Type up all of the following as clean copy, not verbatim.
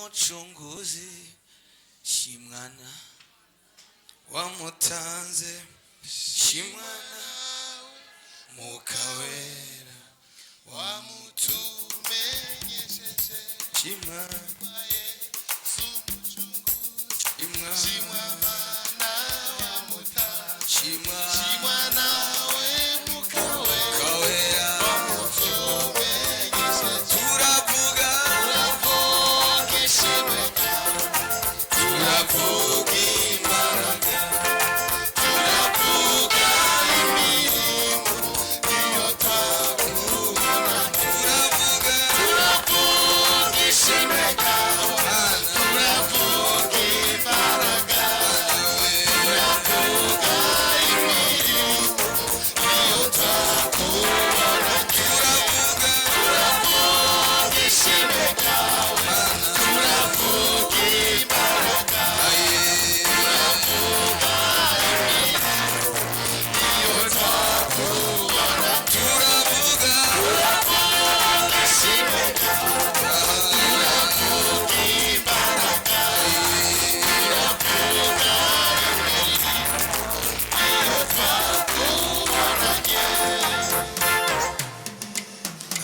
Mucunguzi, shimwana wamutanze, shimwana Mukawera wamutumenyesheje, shimwana Yesu Mucunguzi, shimwana shimwa Mana wamutanze, shimwana shimwa nawe Mukawera Mukawera wamutumenyesheje, turavuga, turavuga ishimwe ryawe, turavuga imbaraga, turavuga imirimo iyo twakubona, turavuga, turavuga ishimwe ryawe, Mana turavuga imbaraga, turavuga imirimo iyo twakubona, turavuga, turavuga ishimwe ryawe, Mana turavuga imbaraga, turavuga imirimo iyo twakubona, turavuga, turavuga ishimwe ryawe, turavuga imbaraga, turavuga imirimo iyo twakubona.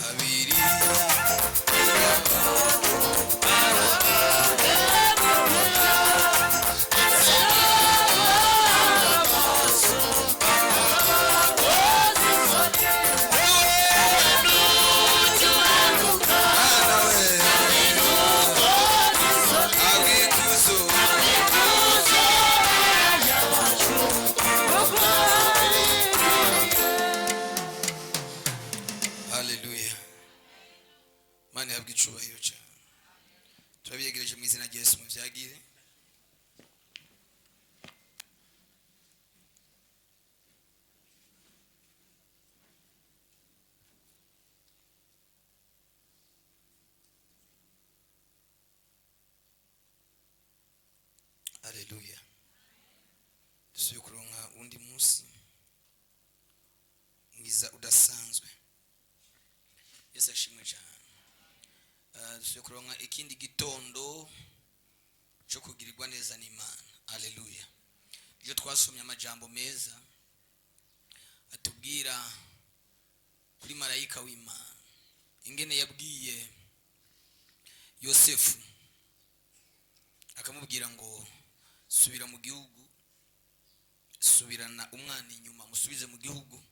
Abiri Mana we abwikuzo Haleluya. Mana ihabwe icubahiro cyane. Turabiyegereje mu izina rya Yesu, muvyagire. Haleluya. Dusubiye kuronka undi munsi mwiza udasanzwe. Yesu ashimwe cyane. Dusubiye kuronka ikindi gitondo cyo kugirirwa neza n'Imana. Haleluya. Iyo twasomye amajambo meza atubwira kuri marayika w'Imana, ingene yabwiye Yosefu akamubwira ngo subira mu gihugu, subirana umwana inyuma, musubize mu gihugu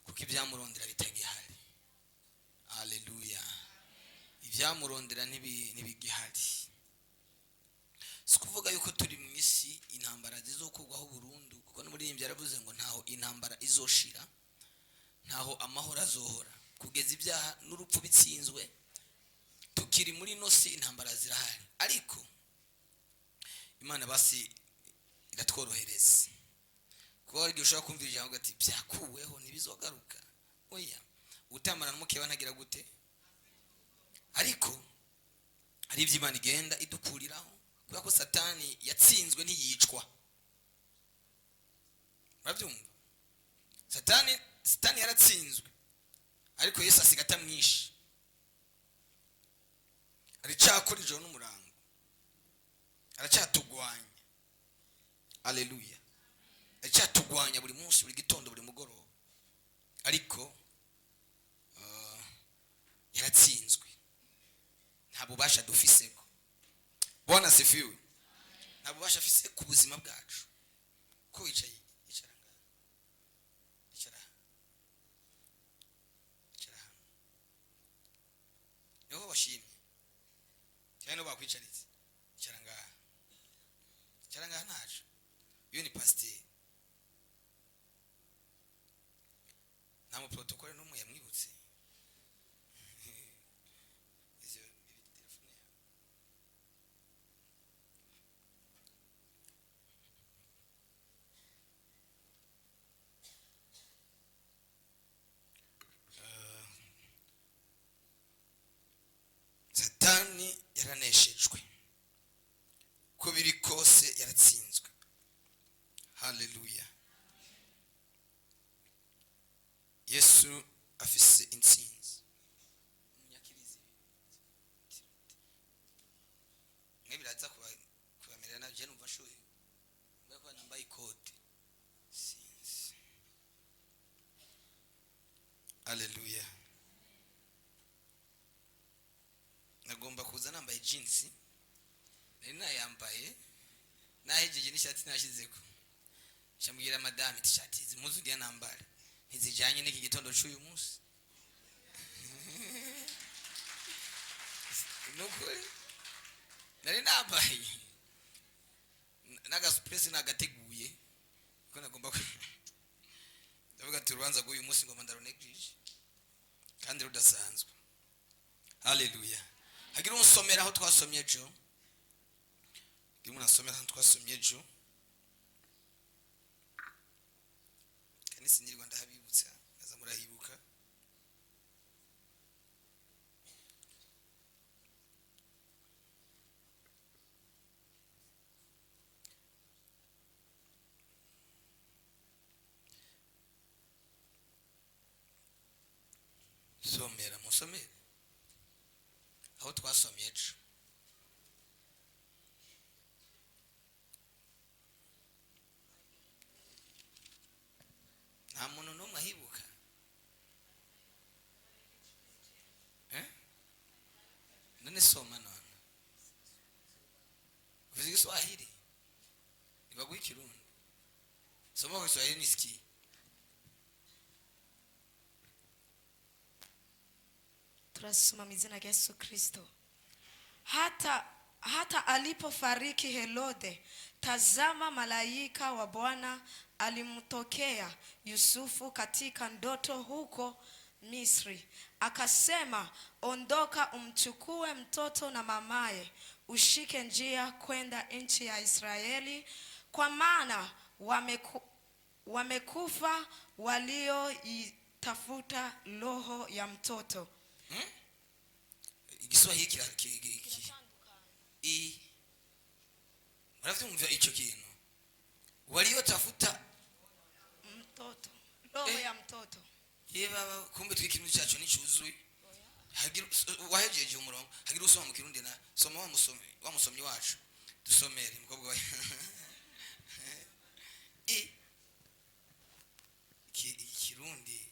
kuko ibyamurondera bitagihari. Haleluya. Ibyamurondera ntibigihari. Si ukuvuga yuko turi mu isi intambara zizokurwaho burundu, kuko n'umuririmbyi yaravuze ngo ntaho intambara izoshira, ntaho amahoro azohora kugeza ibyaha n'urupfu bitsinzwe. Tukiri muri ino si intambara zirahari, ariko Imana basi iratworohereza, kuko hari igihe ushobora kumvira ijambo ati byakuweho ntibizogaruka. Oya, utamara n'umukeba ntagira gute, ariko hari ibyo Imana igenda idukuriraho, kubera ko Satani yatsinzwe ntiyicwa. Urabyumva? Satani yaratsinzwe, ariko Yesu asiga atamwishe. Aracyakora ijoro n'umurango, aracyatugwanya. Haleluya. Aracyatugwanya buri munsi, buri gitondo, buri mugoroba, ariko yaratsinzwe, nta bubasha dufiseko. Bwana asifiwe. Nta bubasha afise ku buzima bwacu. Ko wicaye, icara ngaha, icara, icara hano, niho washimye cyane, niho bakwicaritse. Icara ngaha, icara ngaha, ntaco. Uyu ni pasiteri, nta muprotokole n'umwe yamwibutse. Ivyo telefone yawe. Satani yaraneshejwe, uko biri kose yaratsinzwe. Haleluya. Yesu afise intsinzi. Munyakirizi. Haleluya. Nagomba kuza nambaye jeans, nari nayambaye, nahejeje n'ishati nashizeko. Shambwira madame ati shati izi mpuzu ngiye nambara ntizijanye n'iki gitondo c'uyu munsi. Nukuri nari nambaye n'agasupuresi nagateguye, kuko nagomba ndavuga ati urubanza rw'uyu munsi ngomba ndarunegrije kandi rudasanzwe. Haleluya. Hagira unsomera aho twasomye ejo. Hagira umuntu asomera aho twasomye ejo. Kandi sinyirirwa ndahabibutsa, ndaza murahibuka. Somera, musomere aho twasomye ejo. Nta muntu n'umwe ahibuka. Eh? None soma none. Uvuze Igiswahili? Nibaguhe Ikirundi. Soma kwa Kiswahili nisikie. Turasoma mu izina rya Yesu Kristo. Hata alipofariki Herode, tazama malaika wa Bwana alimtokea Yusufu katika ndoto huko Misri, akasema, ondoka umchukue mtoto na mamaye, ushike njia kwenda nchi ya Israeli, kwa maana wamekufa walioitafuta roho ya mtoto. Igiswahili i muravyumva ico kintu waliotafuta Mtoto, roho ya mtoto. Ye baba, kumbe twikirundi cyacu nticuzuye. Hagira wahejeje umurongo, hagira usoma mu Kirundi na soma wa musomyi, wa musomyi wacu dusomere umukobwa wa i Kirundi.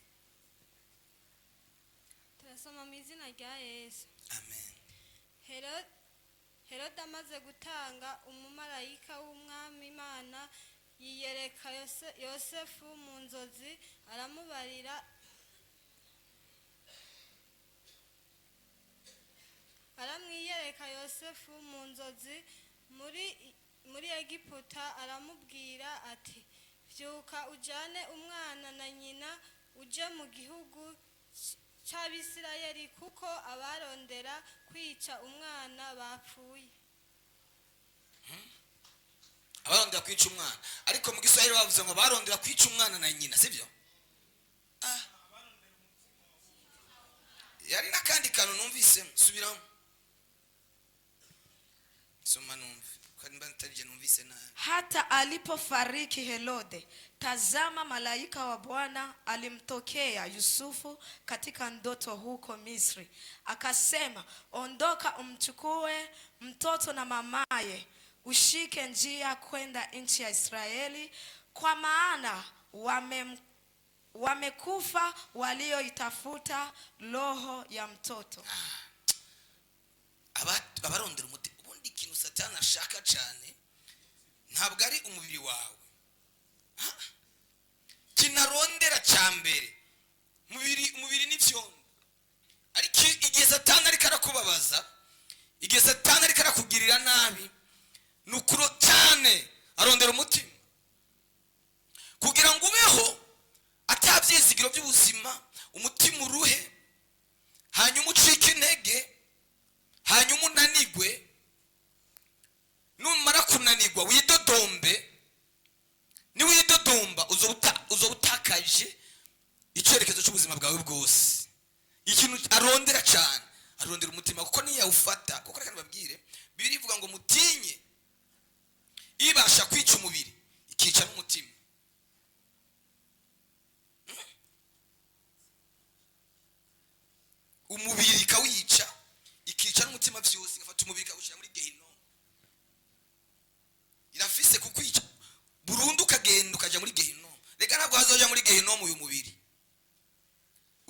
Turasoma mu izina rya Yesu. Amen. Herode amaze gutanga, umumarayika w'Umwami Imana yiyereka Yosefu mu nzozi, aramubarira, aramwiyereka Yosefu mu nzozi muri Egiputa, aramubwira ati vyuka ujane umwana na nyina uje mu gihugu c'Abisirayeli, kuko abarondera kwica umwana bapfuye. Abarondera kwica umwana, ariko mu Giswahili bavuze ngo barondera kwica umwana na nyina, sivyo? Yari n'akandi kantu numvise, subiramo. Soma numve. Kandi mba ntarije numvise nabi. Hata alipofariki Herode, tazama malaika wa Bwana alimtokea Yusufu katika ndoto huko Misri, akasema, ondoka umchukue mtoto na mamaye, ushike njia kwenda nchi ya Israeli, kwa maana wamekufa walioitafuta roho ya mtoto. Abarondera umuti. Ubundi ikintu Satani ashaka cyane ntabwo ari umubiri wawe. Ha? Kinarondera cya mbere umubiri ni vyondo. Ariko igihe Satani ariko arakubabaza, igihe Satani ariko arakugirira nabi, ni ukuro cyane arondera umutima kugira ngo ubeho atabyizigiro by'ubuzima, umutima uruhe, hanyuma ucike intege, hanyuma unanigwe. Numara kunanigwa widodombe. Niwidodomba uzoba utakaje icyerekezo cy'ubuzima bwawe bwose. Ikintu arondera cyane, arondera umutima, kuko niyawufata. Kuko reka nibabwire, Bibiliya ivuga ngo mutinye ibasha kwica umubiri ikica n'umutima. Umubiri ikawica ikica n'umutima vyose, igafata umubiri ikawushyira muri gehinomu. Irafise kukwica burundu, ukagenda ukaja muri gehinomu. Reka ntabwo hazoja muri gehinomu uyu mubiri.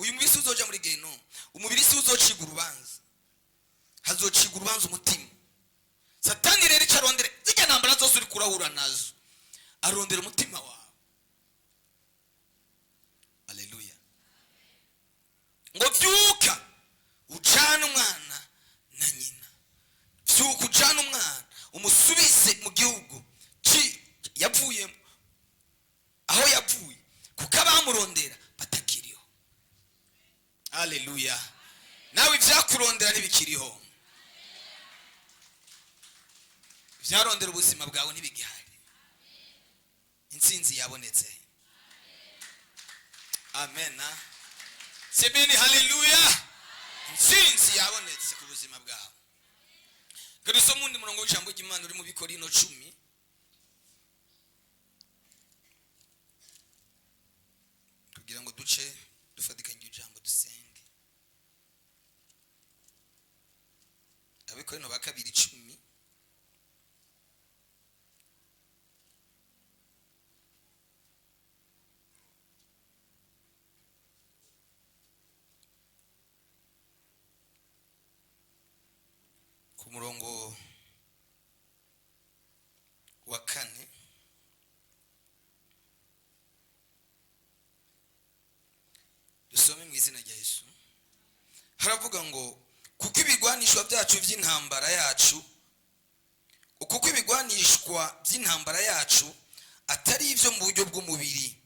Uyu mubiri si uzoja muri gehinomu, umubiri si uzociga urubanza, hazociga urubanza umutima. Satani rero icyo arondera, zijya ntambara zose uri kurahura nazo, arondera umutima wawe. Haleluya. Ngo byuka ujane umwana na nyina, byuka ujane umwana umusubize mu gihugu yavuyemo, aho yavuye, kuko abamurondera batakiriho. Haleluya. Nawe ibyakurondera ntibikiriho, ibyarondera ubuzima bwawe ntibigihari. Intsinzi yabonetse. Amen. Semeni haleluya. Intsinzi yabonetse ku buzima bwawe. Dusome undi murongo w'ijambo ry'Imana uri mu Bikorino 10. Kugira ngo duce dufatikanye ijambo dusenge. Abikorino ba kabiri 10. Ku murongo wa 4. Dusome mu izina rya Yesu. Haravuga ngo kuko ibigwanishwa byacu by'intambara yacu, kuko ibigwanishwa by'intambara yacu atari ibyo mu buryo bw'umubiri,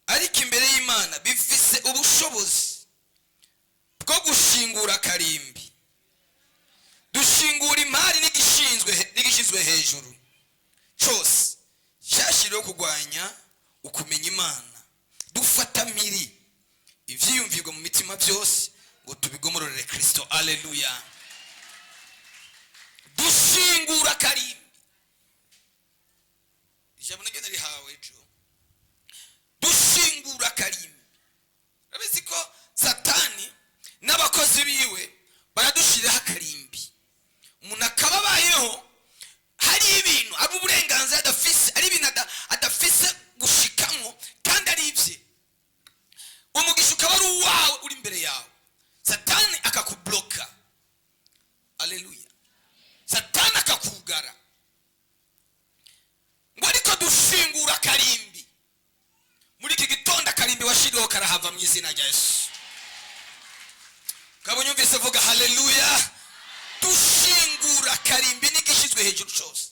ariko imbere y'Imana bifise ubushobozi bwo gushingura karimbi. Dushingura imari n'igishinzwe hejuru cyose cyashyiriweho kurwanya ukumenya Imana. Dufata miri ibyiyumvirwa mu mitima byose ngo tubigomororere Kristo. Haleluya. Dushingura karimbi. Ijambo naryo narihawe ejo. Dushingura karimbi. Urabizi ko Satani n'abakozi biwe baradushiriraho akarimbi. Umuntu akaba abayeho hari ibintu aba uburenganzira adafise, ari ibintu adafise gushikamo kandi ari ibye. Umugisha ukaba ari uwawe uri imbere yawe, Satani akakubloka. Haleluya. Satani akakugara. Ngo ariko dushingura karimbi. Muri iki gitondo akarimbi washiriweho karahava mu izina rya Yesu. Kabonye umvise vuga haleluya. Dushingura karimbi n'igishyizwe hejuru cyose.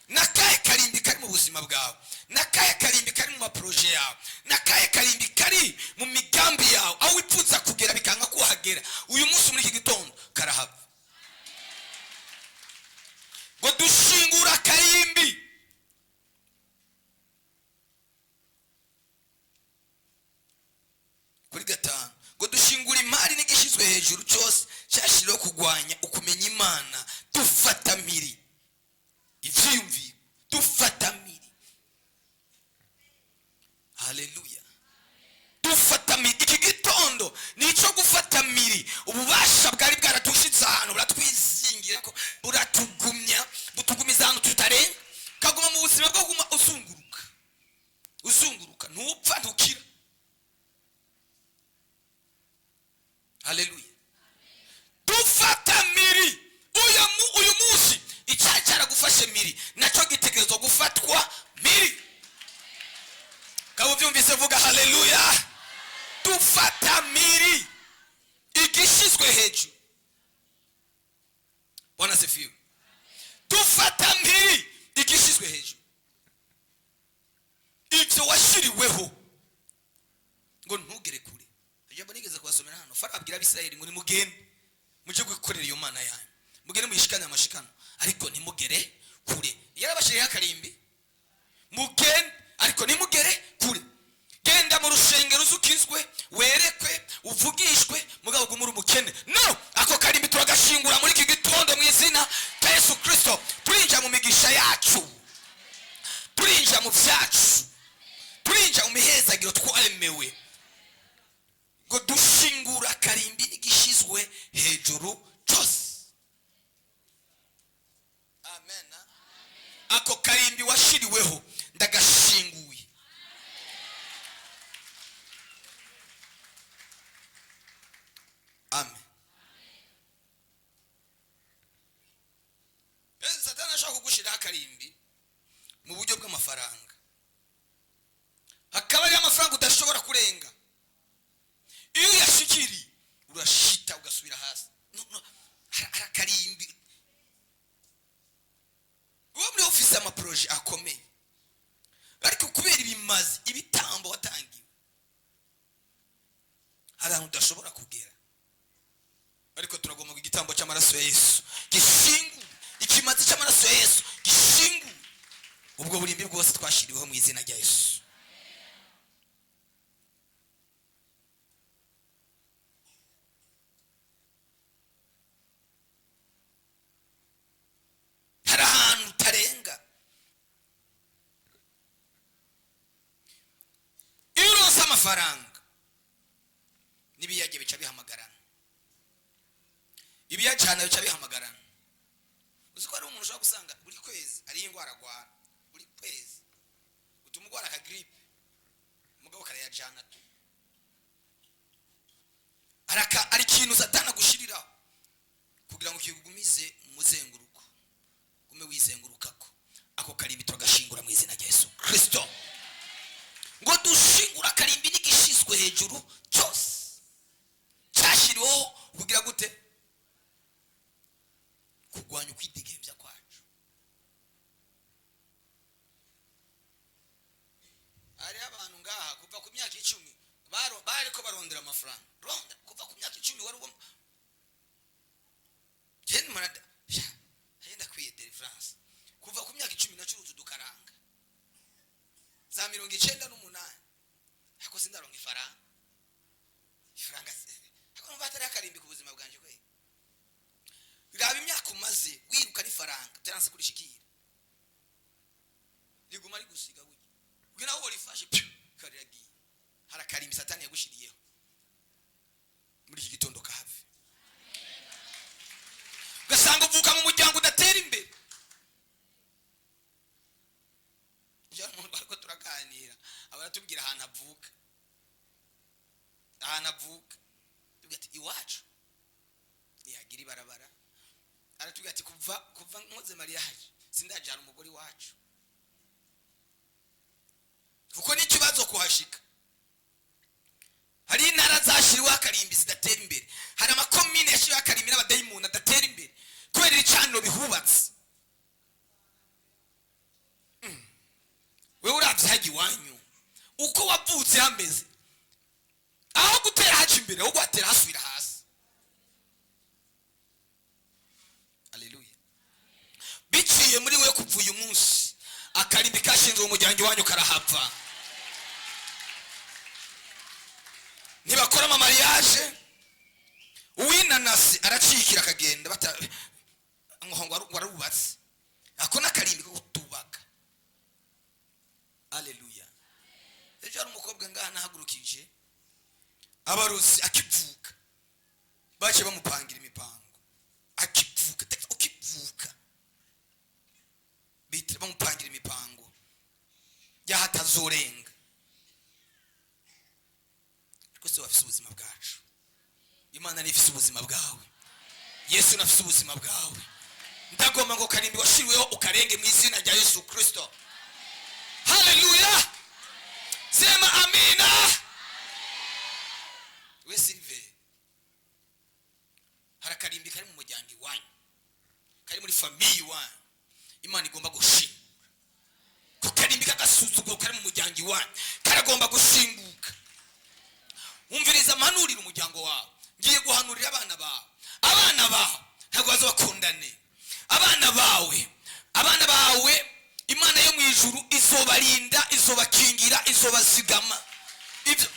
Nakaye karimbi kari mu buzima bwawe, nakaye karimbi kari mu maproje yawe, nakaye karimbi kari mu migambi yawe, aho wipfuza kugera bikanga kuhagera, uyu munsi muri iki gitondo karahava. Ngo dushingura karimbi. Kuri 5, ngo dushingura imari n'igishyizwe hejuru cyose cyashyiriweho kurwanya ukumenya Imana. Dufata miri ivyiyumviro, dufata miri. Haleluya. Dufata miri. Iki gitondo nico gufata miri. Ububasha bwari bwaratushize ahantu buratwizingira ko buratugumya, butugumiza ahantu tutarenga, kaguma mu buzima bwo kuguma uzunguruka, uzunguruka, ntupfa ntukira. Haleluya. Dufata miri. Uyu munsi icyaha cyaragufashe miri, nacyo gitegerezwa gufatwa miri. Kaba ubyumvise vuga haleluya. Dufata miri igishizwe hejuru. Bwana asifiwe. Dufata miri igishizwe hejuru. Ibyo washiriweho ngo ntugere kure. Ijambo nigeze kubasomera hano, Farao abwira Abisirayeli ngo nimugende mujye gukorera iyo mana yanyu, mugende muyishikane amashikano, ariko ntimugere kure. Yarabashiriyeho akarimbi, mugende ariko ntimugere kure. Genda mu rushengero uzukizwe, werekwe, uvugishwe, mugabo ugumure umukene. No, ako karimbi turagashingura muri iki gitondo mu izina rya Yesu Kristo. Turinjira mu migisha yacu, turinjira mu byacu, turinjira mu mihezagiro twaremewe. Ngo dushingura karimbi n'igishizwe hejuru cyose. Amen. Ako karimbi washiriweho ndagashinguye. Barashobora kugushiraho akarimbi mu buryo bw'amafaranga, hakaba hariho amafaranga udashobora kurenga. Iyo uyashikiriye urashita ugasubira hasi. No, no, hari akarimbi. Uwo muri ofisi amaproje akomeye, ariko kubera ibimazi ibitambo watangiwe, hari ahantu udashobora kugera. Ariko turagomba ngo igitambo cy'amaraso ya Yesu gishingu, ikimazi cy'amaraso ya Yesu gishingu ubwo burimbi bwose twashiriweho mu izina rya Yesu. Hari ahantu utarenga. Iyo uronse amafaranga n'ibiyage bica bihamagarana, ibiyacana bica bihamagarana. Uzi ko hari umuntu ushobora gusanga buri kwezi ariyo indwara agwara, buri kwezi utuma ugwara akagiripe, umugabo karayajana tu. Ari ikintu Satani agushiriraho kugira ngo kigumize mu muzenguruko, ugume wizengurukako. Ako karimbi turagashingura mu izina rya Yesu Kristo. Ngo dushingura akarimbi n'igishizwe hejuru cyose cyashyiriweho kugira gute? Kurwanya ukwidegembya kwacu. Hariho abantu ngaha kuva ku myaka 10 bariko barondera amafaranga. Ronda kuva ku myaka 10 wari uwo Jeni marada yenda kwiye deliverance. Kuva ku myaka 10 nacuruza udukaranga za 98, ariko sindaronka ifaranga. Ifaranga ariko numva atari akarimbi ku buzima bwanje kwe. Raba imyaka umaze wiruka n'ifaranga byaranse kurishikira, riguma rigusiga gutya kugira aho rifashe piu kariragiye. Hari akarimbi Satani yagushiriyeho muri iki gitondo kahave. Ugasanga uvuka mu muryango udatera imbere. Jean umuntu ariko turaganira abaratubwira ahantu avuka, ahantu avuka tubwira ati iwacu ntiyagira ibarabara. Aratubwira ati kuva nkoze mariage sindajyana umugore iwacu, kuko n'ikibazo kuhashika. Hari intara zashyiriweho akarimbi zidatera imbere, hari amakomine yashyiriweho akarimbi n'abadayimoni adatera imbere kubera ibicaniro bihubatse. Wewe uravye hajya iwanyu uko wavutse hameze, aho gutera haca imbere ahubwo hatera hasubira hasi. Haleluya. Biciye muri we kuva uyu munsi akarimbi kashinzwe mu muryango iwanyu karahava. Ntibakora ama mariage, uwinanasi aracikira akagenda bata ngo warubatse. Ako nakarimbi ko kutubaka. Haleluya. Ejo hari umukobwa ngaha nahagurukije abarozi akivuka, bace bamupangira imipango akivuka, ukivuka bitira bamupangira imipango yahatazorenga. Ariko se wafise ubuzima bwacu, Imana nifise ubuzima bwawe, Yesu nafise ubuzima bwawe. Ndagomba ngo karimbi washiriweho ukarenge mu izina rya Yesu Kristo. Haleluya. Sema amina. We Silve, hari akarimbi kari mu muryango iwanyu, kari muri famille iwanyu, Imana igomba gushingura. Ko karimbi kagasuzuguro kari mu muryango iwanyu karagomba gushinguka. Umviriza mpanurira umuryango wawe, ngiye guhanurira abana bawe. Abana bawe ntabwo bazabakundane. Abana bawe, abana bawe Imana yo mu ijuru izobarinda, izobakingira, izobazigama. Ibyo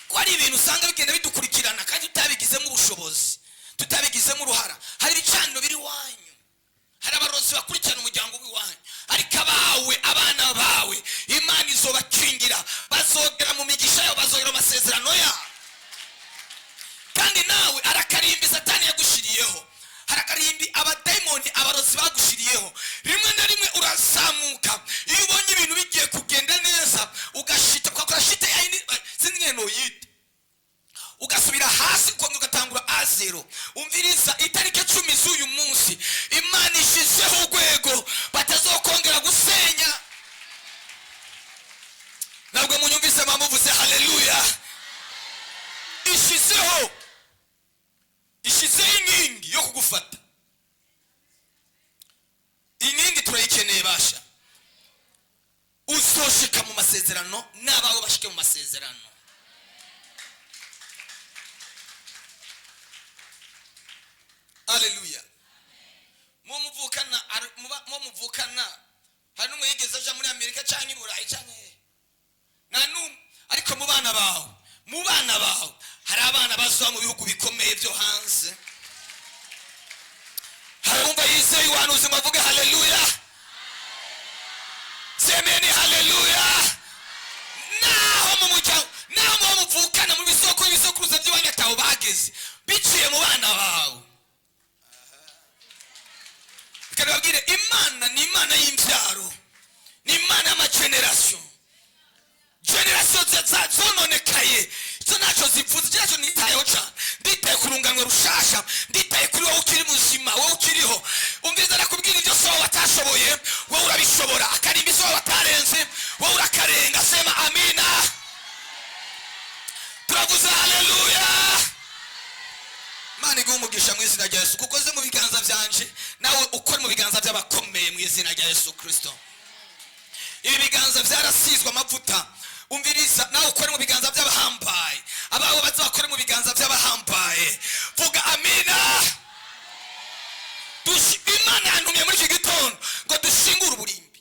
ko ari ibintu usanga bigenda bidukurikirana kandi tutabigizemo ubushobozi, tutabigizemo uruhara. Hari ibicaniro biri iwanyu, hari abarozi bakurikirana umuryango w'iwanyu, ariko abawe, abana bawe Imana izobakingira, bazogera mu migisha yabo, bazogera mu masezerano yabo. Kandi nawe arakarimbi Satani yagushiriyeho, harakarimbi abadayimoni abarozi bagushiriyeho. Rimwe na rimwe urazamuka iyo ubonye ibintu bigiye kugenda neza, ugashita ukakora shite ya yindi sinzi ngeno yite, ugasubira hasi ukongera ugatangura a0. Umviriza itariki 10 z'uyu munsi Imana ishizeho urwego. masezerano, n'abawe bashike mu masezerano. Aleluya. Mu muvukana hari n'umwe yigeze aja muri Amerika canke i Burayi canke hehe? Nta n'umwe. Ariko mu bana bawe hari abana bazova mu bihugu bikomeye byo hanze. Hari umva yizeye ubuhanuzi ngo avuge haleluya. Semeni haleluya. Naho mu muryango, naho muba muvukana, mu bisoko ibisokuruza by'iwanyu ataho bageze, biciye mu bana bawe. Reka nababwire, Imana ni Imana y'imbyaro, ni Imana y'ama générations. Génération zononekaye zo ntacyo zivuze, icyo ntacyo nitayeho cyane. Nditaye ku rungano rushasha, nditaye kuri wowe ukiri muzima, wowe ukiriho. Umviriza, nakubwira, ibyo so watashoboye wowe urabishobora. Akarimba iso watarenze wowe urakarenga. Sema amina. Turavuze haleluya. Imana iguhe umugisha mu izina rya Yesu, kuko uze mu biganza byanje, nawe ukore mu biganza by'abakomeye mu izina rya Yesu Kirisito. Ibi biganza byarasizwe amavuta. Umviriza, nawe ukore mu biganza by'abahambaye, abawe baze bakore mu biganza by'abahambaye. Vuga amina. Imana yantumye muri iki gitondo ngo dushingure uburimbi.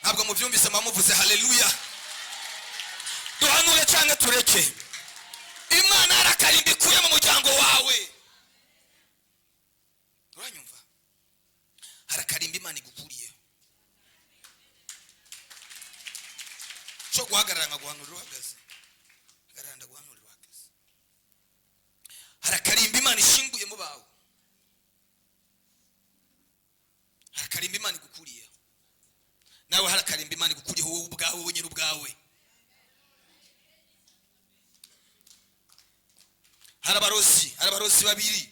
Ntabwo mubyumvise, muvuze haleluya. Duhanure cyangwa tureke? Imana hari akarimbi ikuye mu muryango wawe. Uranyumva? Hari akarimbi Imana igukuriyeho. Cyo guhagarara nkaguhanurira uhagaze. Hagarara, ndaguhanurira uhagaze. Hari akarimbi Imana ishinguye mu bawe. Hari akarimbi Imana igukuriyeho. Nawe hari akarimbi Imana igukuriyeho, wowe ubwawe, wowe nyine ubwawe. Hari abarozi babiri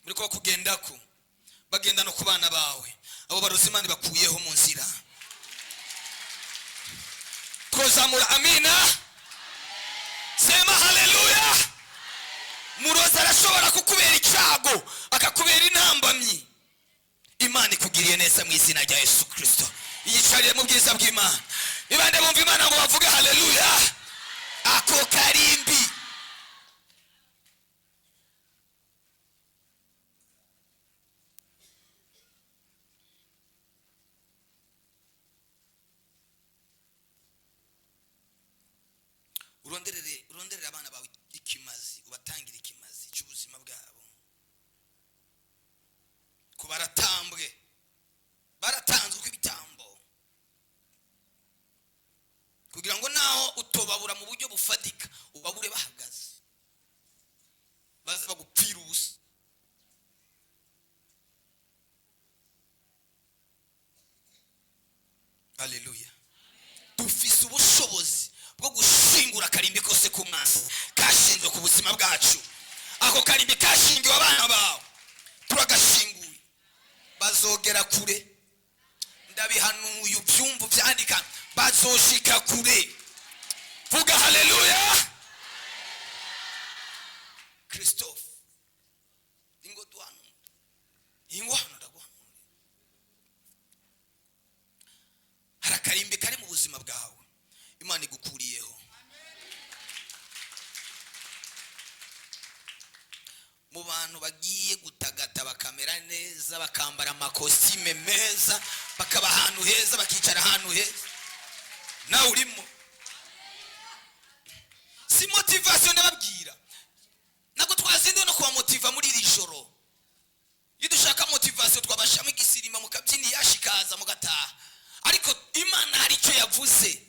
muri kuba kugendako, bagenda no ku bana bawe. Abo barozi Imana bakuyeho mu nzira. Twazamura amina. Sema haleluya. Murozi arashobora kukubera icyago, akakubera intambamyi. Imana ikugiriye neza mu izina rya Yesu Kirisito. Yicariye mu bwiza bw'Imana. Ibande bumva Imana ngo bavuge haleluya. Ako karimbi. Uronderere abana bawe ikimazi, ubatangire ikimazi cy'ubuzima bwabo, ko baratambwe, baratanzwe uko ibitambo, kugira ngo naho utobabura mu buryo bufatika, ubabure bahagaze, baze bagupfira ubusa. Haleluya. Dufise ubushobozi bwo gushingura akarimbi kose k'umwansi kashinzwe ku buzima bwacu. Ako karimbi kashingiwe abana bawe, turagashinguye, bazogera kure. Ndabihanuye, ubyumva, ubyandika, bazoshika kure. Vuga haleluya. Christophe, ingo duhanura, ingo hano ndaguhanura. Hari akarimbi kari mu buzima bwawe Imana igukuriyeho. Mu bantu bagiye gutagata, bakamera neza, bakambara amakositime meza, bakaba ahantu heza, bakicara ahantu heza, nawe urimo. Si motivation ndababwira, ntabwo twazinduwe no kubamotiva muri iri joro. Iyo dushaka motivation, twabashamo igisirima, mukabyina, yashikaza, mugataha. Ariko Imana hari icyo yavuze,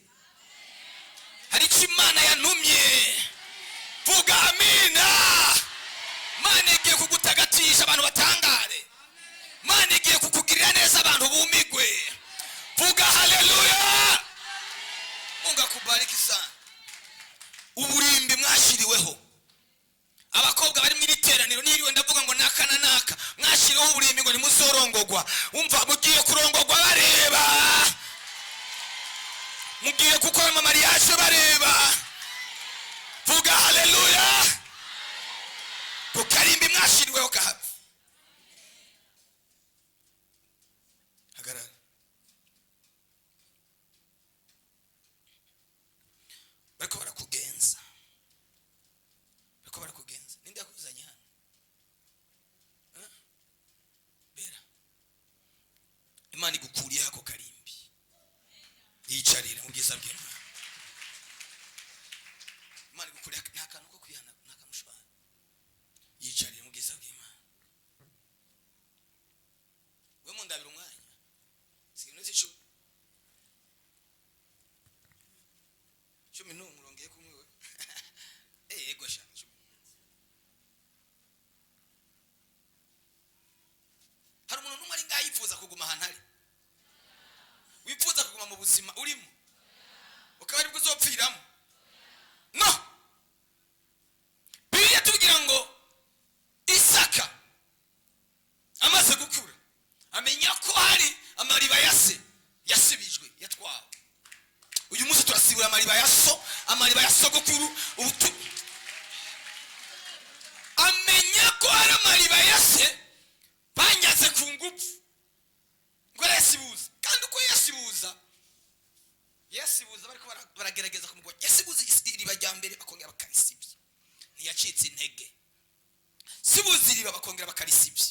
hari icyo Imana yantumye. Vuga amina. Imana igiye kugutagatisha, abantu batangare. Imana igiye kukugirira neza, abantu bumigwe. Vuga haleluya. Mungu akubariki sana. Uburimbi mwashyiriweho, abakobwa bari mu iri teraniro, niriwe ndavuga ngo naka na naka mwashyiriweho uburimbi ngo ntimuzorongogwa. Umva, mugiye kurongogwa bareba, mugiye gukora ama mariage bareba. Vuga haleluya. Ku karimbi mwashyiriweho kahava. Hagarara. buzima urimo, ukaba aribwo uzopfiramo? No, Bibiliya tubwira ngo Isaka amaze gukura amenya ko hari amariba ya se yasibijwe, yatwawe. Uyu munsi turasibura amariba ya so, amariba ya sogokuru. Amenya ko hari amariba ya se banyaze ku ngufu, ngo arayasibuza. Kandi uko yasibuza, yasibuza bariko baragerageza kumugwa. Yasibuza iriba rya mbere, bakongera bakarisibya. Ntiyacitse intege. Sibuza iriba, bakongera bakarisibya.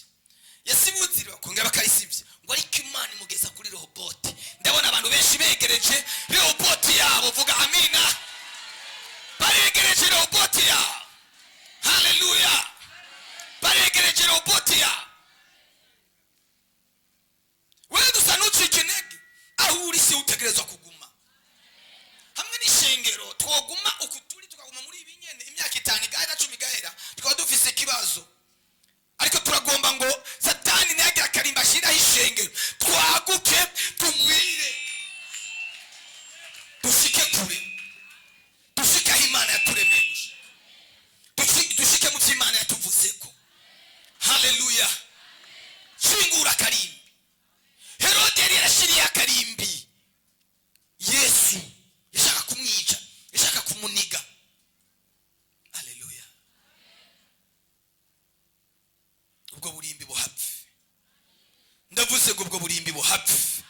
Yasibuza iriba, bakongera bakarisibya. Ngo ariko Imana imugeza kuri Rehoboti. Ndabona abantu benshi begereje Rehoboti yabo. Vuga amina. Baregereje Rehoboti yabo. Haleluya! Baregereje Rehoboti yabo. Wewe gusa ntucike intege. Aho uri si utegerezwa kuguma hamwe n'ishengero. Twoguma uku turi, tukaguma muri ibi nyene, imyaka 5 igahera, 10 igahera, tukaba dufise ikibazo. Ariko turagomba ngo Satani ntiyagire akarimba ashiraho ishengero. Twaguke, tugwire, dushike kure, dushike aho Imana yaturemeye gushika, dushike mu vyo Imana yatuvuzeko. Haleluya! Shingura akarimbi. Herode yari yarashiriye akarimbi Yesu, yashaka kumwica, yashaka kumuniga. Haleluya! Ubwo burimbi buhapfe. Ndavuze ngo ubwo burimbi buhapfe.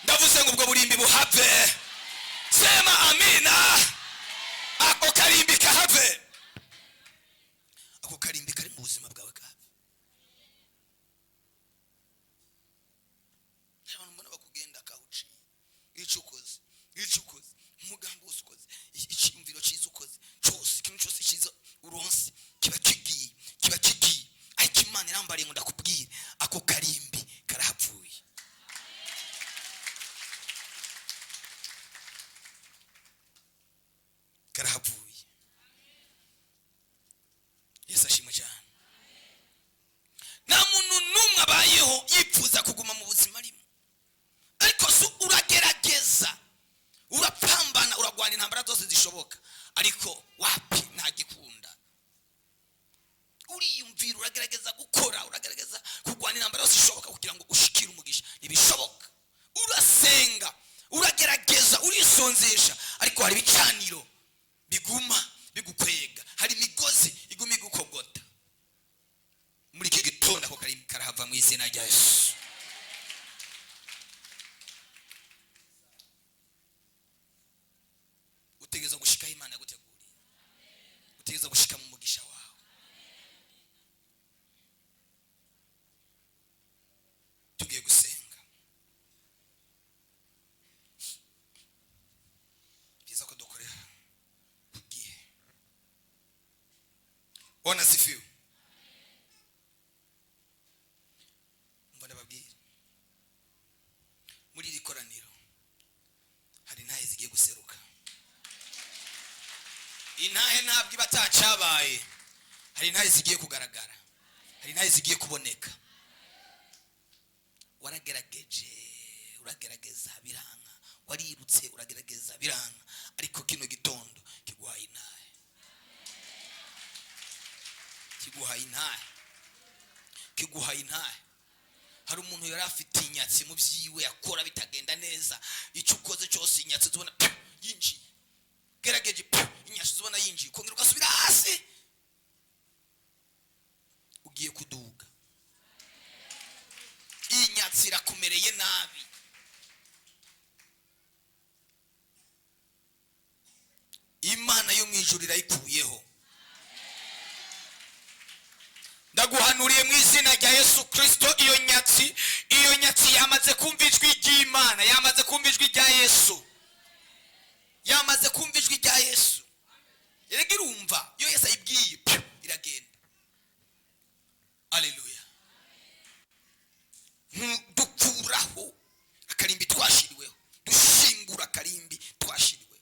Ndavuze ngo ubwo burimbi buhapfe. Sema amina. Ako karimbi kahave. Ako karimbi kari mu buzima bwawe kahave. Abantu mbona bakugenda akawuciye, icyo ukoze, icyo ukoze, umugambi wose ukoze, icyiyumviro cyiza ukoze cyose, ikintu cyose cyiza uronse kiba kigiye, kiba kigiye. Ariko Imana irambariye ngo ndakubwire, ako karimbi karahapfuye. Karahapfuye. Yesu ashimwe cyane. Nta muntu n'umwe abayeho yipfuza kuguma mu buzima arimo, ariko se uragerageza, urapambana, uragwana intambara zose zishoboka, ariko wapi, ntagikunda. Uriyumvira, uragerageza gukora, uragerageza kurwana intambara yose ishoboka kugira ngo ushikire umugisha, ntibishoboka. Urasenga, uragerageza, urisonzesha, ariko hari ibicaniro biguma bigukwega, hari imigozi iguma igukogota. Muri iki gitondo ako karimbi karahava mu izina rya Yesu. Utegerezwa gushikaho Imana yaguteguriye, utegerezwa gushika mu mugisha wawe. Tugiye gusenga. Byiza ko dukorera ku gihe. Bwana asifiwe. Mbona babwira, muri iri koraniro hari intahe zigiye guseruka. Intahe ntabwo iba atacabaye. Hari intahe zigiye kugaragara, hari intahe zigiye kuboneka. Waragerageje, uragerageza biranga, warirutse, uragerageza biranga, ariko kino gitondo kiguhaye intahe, kiguhaye intahe, kiguhaye intahe. Hari umuntu yari afite inyatsi mu byiwe yakora bitagenda neza, icyo ukoze cyose inyatsi zibona piu, yinjiye. Gerageje piu, inyatsi zibona yinjiye, ukongera ugasubira hasi. Ugiye kuduga, inyatsi irakumereye nabi. Imana yo mu ijuru irayikuyeho. Ndaguhanuriye mu izina rya Yesu Kristo, iyo nyatsi, iyo nyatsi yamaze kumva ijwi ry'Imana, yamaze kumva ijwi rya Yesu, yamaze kumva ijwi rya Yesu. Erega irumva iyo Yesu ayibwiye, piu, iragenda. Haleluya! Dukuraho akarimbi twashiriweho, dushingura akarimbi twashiriweho.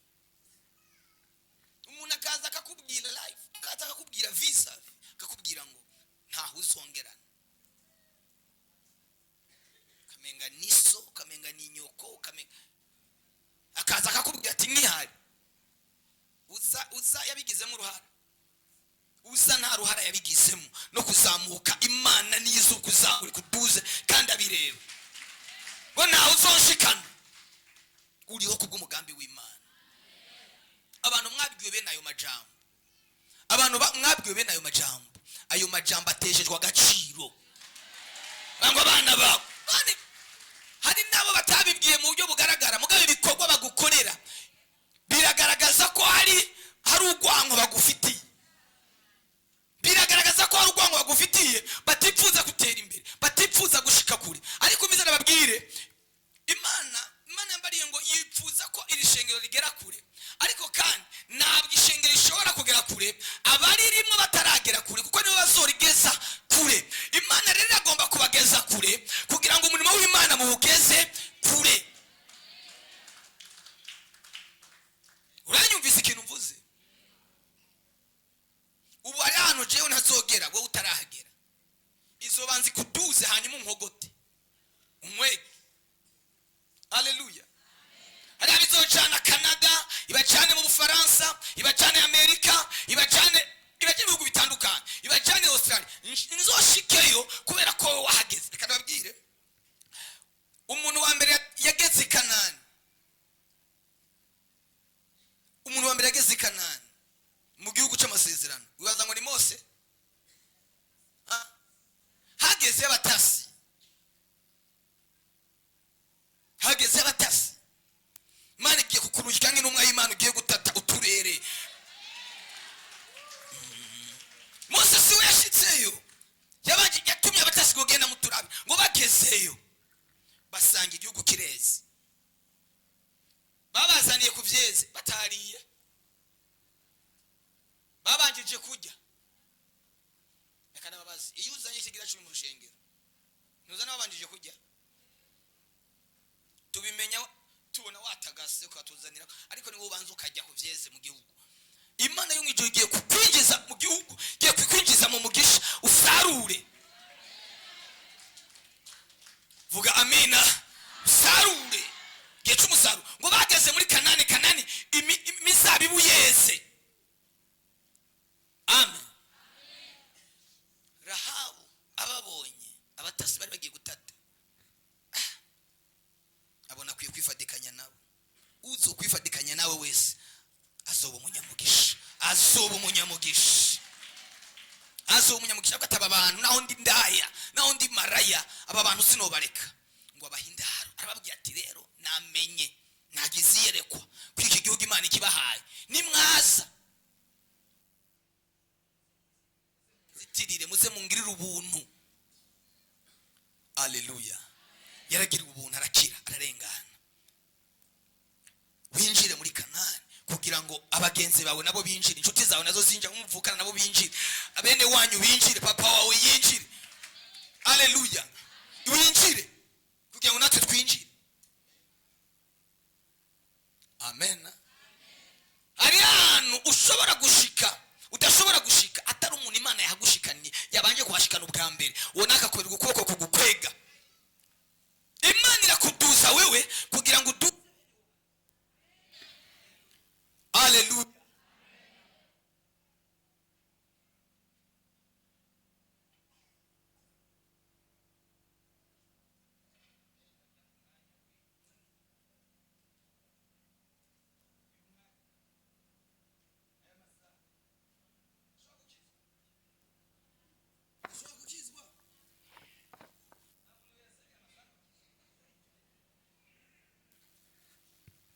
Umuntu akaza akakubwira life, akaza akakubwira visa, akakubwira ngo ntaho uzongerana, ukamenga ni so, ukamenga ni nyoko, ukamenga. Akaza akakubwira ati nkihari. Uza yabigizemo uruhara. Uza nta ruhara yabigizemo no kuzamuka. Imana niyo izi kuzamura kuduze kandi abireba ngo ntawe uzonshikana. Uriho kubw'umugambi w'Imana. Abantu mwabwiwe bene ayo majambo, abantu mwabwiwe bene ayo majambo, ayo majambo ateshejwe agaciro. Ngo abana bawe, hari n'abo batabibwiye mu buryo bugaragara, mugabo ibikorwa bagukorera biragaragaza ko hari urwango bagufitiye. Biragaragaza ko hari urwango bagufitiye, batipfuza gutera imbere, batipfuza gushika kure. Ariko mbize nababwire, Imana yambariye ngo yipfuza ko iri shengero rigera kure, ariko kandi ntabwo ishengero rishobora kugera kure abaririmwo bataragera kure, kuko nibo bazorigeza kure. Imana rero iragomba kubageza kure kugira ngo umurimo w'Imana muwugeze kure. Uranyumvise ikintu mvuze? Ubu hari ahantu jewe ntazogera wowe utarahagera. Izobanza ikuduze hanyuma unkogote umwege. Haleluya. Hari abizocana Canada, ibacane mu Bufaransa, ibacane Amerika, ibacane ibihugu bitandukanye, ibacane Australia. Nzoshikeyo kubera ko wowe wahageze. Reka ndababwire, umuntu wa mbere yageze i Kanani, umuntu wa mbere yageze i Kanani mu gihugu cy'amasezerano, wibaza ngo ni Mose? Hageze abatasi, hageze abatasi. Imana igiye kukurungika nk'intumwa y'Imana, ugiye gutata uturere. Mose si we yashitseyo, yatumye abatasi kugenda mu turabe, ngo bagezeyo basanga igihugu kireze. Babazaniye ku vyeze batariye, babanjije kurya. Reka ndababaze, iyo uzanye ikigira 10 mu rushengero, ntuzana babanjije kurya? Tubimenya tubona watagase ukatuzanira, ariko niwo ubanza ukajya ku vyeze mu gihugu. Imana yo mwijuru igiye kukwinjiza mu gihugu, igiye kukwinjiza mu mugisha, usarure. Vuga amina. Usarure. Gihe cy'umusaruro. Ngo bageze muri Kanani, Kanani imizabibu yeze. Amen. Rahabu ababonye abatasi bari bagiye gutata, abona akwiye kwifatikanya nabo. Uzo kwifatikanya nawe wese azoba umunyamugisha, azoba umunyamugisha, azoba umunyamugisha. Agataba abantu, naho ndi ndaya, naho ndi maraya, aba bantu sinobareka. Ngo abahindaro arababwira ati rero namenye nagize iyerekwa kuri iki gihugu Imana ikibahaye, nimwaza zitirire muze mungirire ubuntu. Haleluya. Yaragiriwe ubuntu, arakira, ararengana. Winjire muri Kanani kugira ngo abagenzi bawe nabo binjire, inshuti zawe nazo zinjire, umuvukana nabo binjire, abene wanyu binjire, papa wawe yinjire. Haleluya. Winjire kugira ngo natwe twinjire. Amen. Hari ahantu ushobora gushika udashobora gushika atari umuntu Imana yahagushikanye, yabanje kuhashikana ubwa mbere, uwo nakakorera ukuboko kugukwega. Imana irakuduza wewe kugira ngo udu. Haleluya.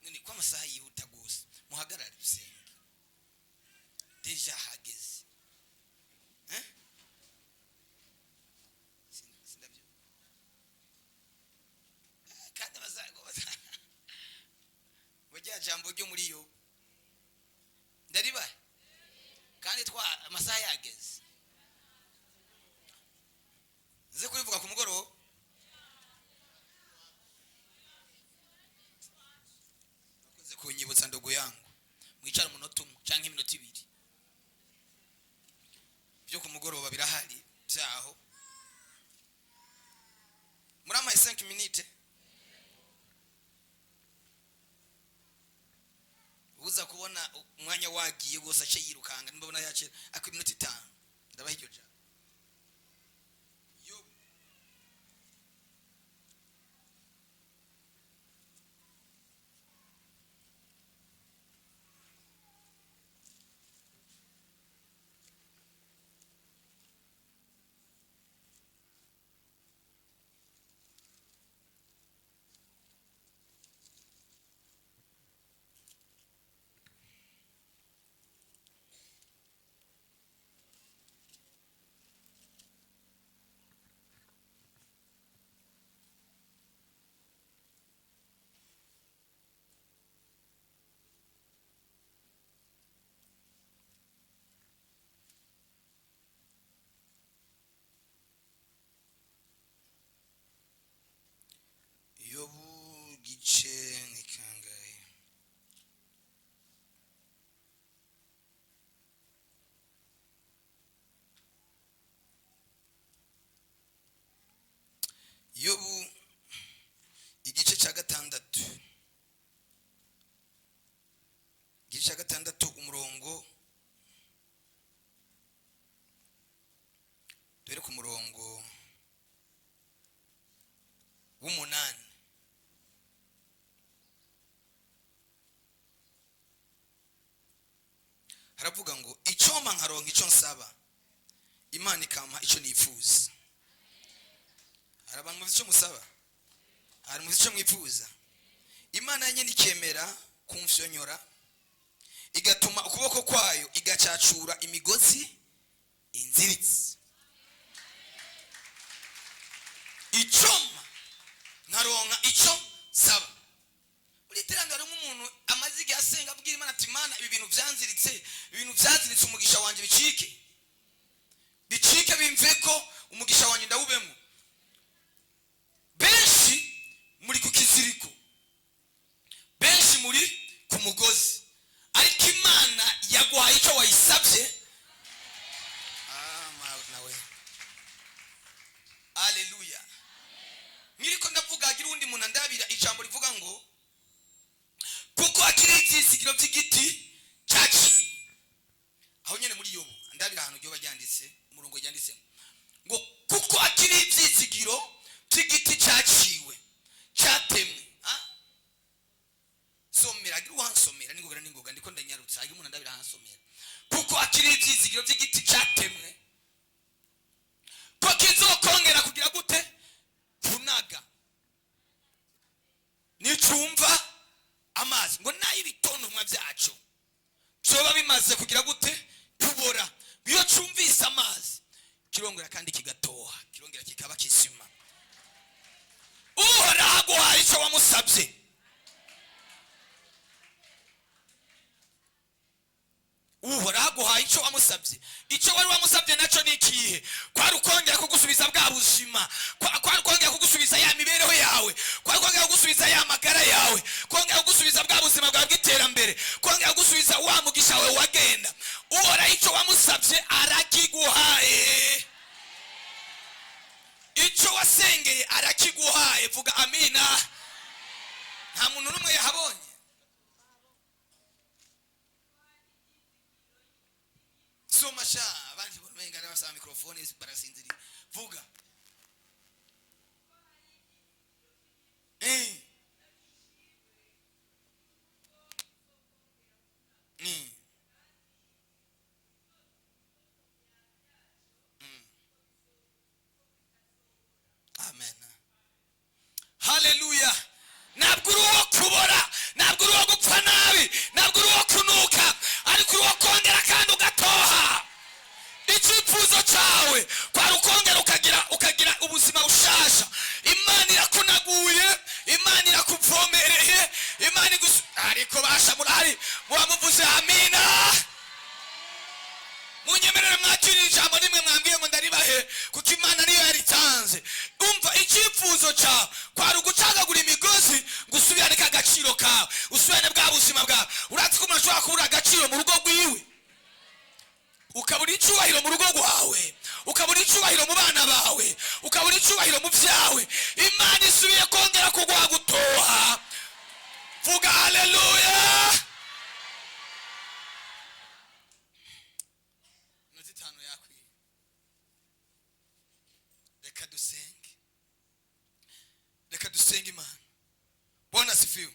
Nini kwa masaha yihuta gose, muhagarare usenge. Deja hageze. Sindabyo. Kandi bazago bajya jambo ryo muri yo. Ndariba. Kandi twa amasaha yageze. Nze kurivuga ku mugoroba. Kunyibutsa ndogo yangu, mwicara umunota umwe canke iminota ibiri. Byo ku mugoroba birahari byaho. Muri ama 5 minutes. Umwanya wagiye rwose, ace yirukanga nimbabona yace, ariko iminota 5 ndabaha iryo jambo. Yobu. Yobu gice ni kangahe? Yobu igice cya 6, igice cya 6, umurongo, dore ku murongo w'8. Haravuga ngo icyoma nkaronka icyo nsaba, Imana ikampa icyo nifuza. Hari abantu mufite icyo musaba, hari mufite icyo mwifuza, Imana nyine ikemera kumfyonyora, igatuma ukuboko kwayo igacacura imigozi inziritse. Icyoma nkaronka icyo nsaba. Muri iterambere harimo umuntu amaze igihe asenga abwira Imana ati Imana, ibi bintu byanziritse, ibintu byaziritse umugisha wanjye bicike, bicike bimve ko umugisha wanjye ndawubemo. Benshi muri ku kiziriko, benshi muri ku mugozi, ariko Imana yaguhaye icyo wayisabye. Nawe haleluya. Nkiriko ndavuga agira undi muntu andabira ijambo rivuga ngo kuko akiri ibyisigiro by'igiti cyaciwe. Aho nyene muri Yobu andabira ahantu ryoba ryanditse, umurongo ryanditsemo ngo kuko akiri ibyisigiro by'igiti cyaciwe cyatemwe. Somera, agira uhansomera ningoga ningoga, ndiko ndanyarutsa, agira umuntu andabira ahansomera. Kuko akiri ibyisigiro by'igiti cyatemwe, ko kizokongera kugira gute? Kunaga nicumva amazi, ngo nayo ibitontomwa byacu byoba bimaze kugira gute? Kubora. Iyo cumvise amazi kirongera kandi kigatoha, kirongera kikaba kizima. Uhoraho aguhaye icyo wamusabye. Uhoraho aguhaye icyo wamusabye. Icyo wari wamusabye nacyo ni ikihe? Kwari ukongera kugusubiza bwa buzima, kwari ukongera kugusubiza ya mibereho yawe, kwari ukongera kugusubiza ya magara yawe, kongera kugusubiza bwa buzima bwawe bw'iterambere, kongera kugusubiza wa mugisha wawe wagenda. Uhoraho icyo wamusabye arakiguhaye. Icyo wasengeye arakiguhaye. Vuga amina. Nta muntu n'umwe yahabonye. Soma sha, abandi bamenga n'abasaba mikrofone barasinziriye. Vuga. Amen. Haleluya. Ntabwo uri uwo kubora, ntabwo uri uwo gupfa nabi, ntabwo uri uwo kunuka, ariko uri uwo kongera kandi ugatoha. Icyifuzo cyawe kwari ukongera ukagira ubuzima bushasha. Imana irakunaguye, Imana irakuvomereye, Imana ariko basha murari muba muvuze amina. Munyemerere mwakirira ijambo rimwe mwambwiye ngo ndaribahe, kuko Imana niyo yaritanze. Umva, icyifuzo cyawe kwari ugucagagura imigozi ngo usubirane ka gaciro kawe, usubirane bwa buzima bwawe. Urazi ko umuntu ashobora kubura agaciro mu rugo rwiwe, ukabura icyubahiro mu rugo rwawe, ukabura icyubahiro mu bana bawe, ukabura icyubahiro mu byawe. Imana isubiye kongera kuguha gutoha. Vuga haleluya. Reka dusenge, reka dusenge Imana. Bwana asifiwe.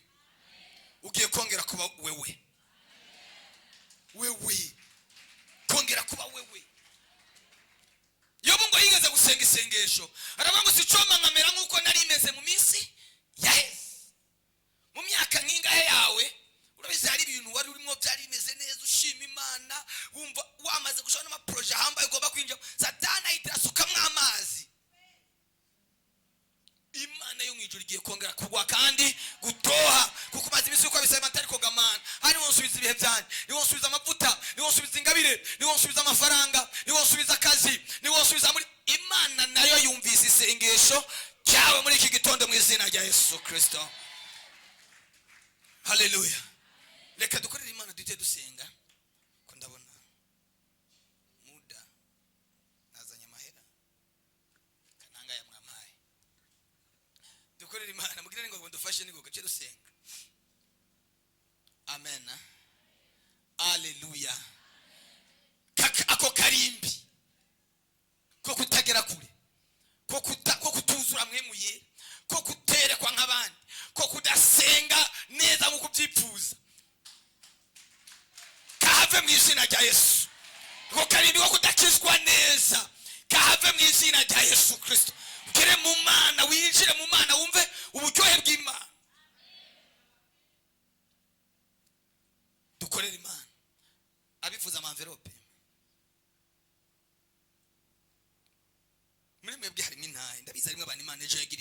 Ugiye kongera kuba wewe, wewe kongera kuba wewe. Yobu ngo yigeze gusenga isengesho, aravuga ngo sicoma nkamera nk'uko nari meze mu minsi yaheze. Mu myaka nk'ingahe yawe, urabizi, hari ibintu wari urimo byari bimeze neza, ushima Imana, wumva wamaze gushaka n'ama projets ahambaye ugomba kwinjira, Satani ahita asukamwo amazi. Imana yo mu ijuru igiye kongera kugwa kandi gutoha, kuko umaze iminsi uko bisaba atari kogamana. Hari wonsubiza ibihe byanjye, niwo nsubiza amavuta, niwo nsubiza ingabire, niwo nsubiza amafaranga, niwo nsubiza akazi, niwo nsubiza muri. Imana nayo yumvise isengesho ryawe muri iki gitondo mu izina rya Yesu Kirisito. Haleluya. Reka dukorere Imana, duhite dusenga, ko ndabona muda nazanye amahera kananga ya mwampaye. Dukorere Imana, mugire ngo dufashe ningoga duce dusenga. Amen, aleluya. Ako karimbi ko kutagera kure, ko kutuzura mwemuye, ko kuterekwa nk'abandi, ko kudasenga neza nk'uko ubyifuza, kahave mu izina rya Yesu. Ako karimbi ko kudakizwa neza kahave mu izina rya Yesu Kirisito. Ugere mu Mana, winjire mu Mana, wumve uburyohe bw'Imana. Dukorere Imana. Abifuza ama enveloppe muri mwebwe harimo intahe, ndabizi, harimo abantu Imana ejo yagiriye.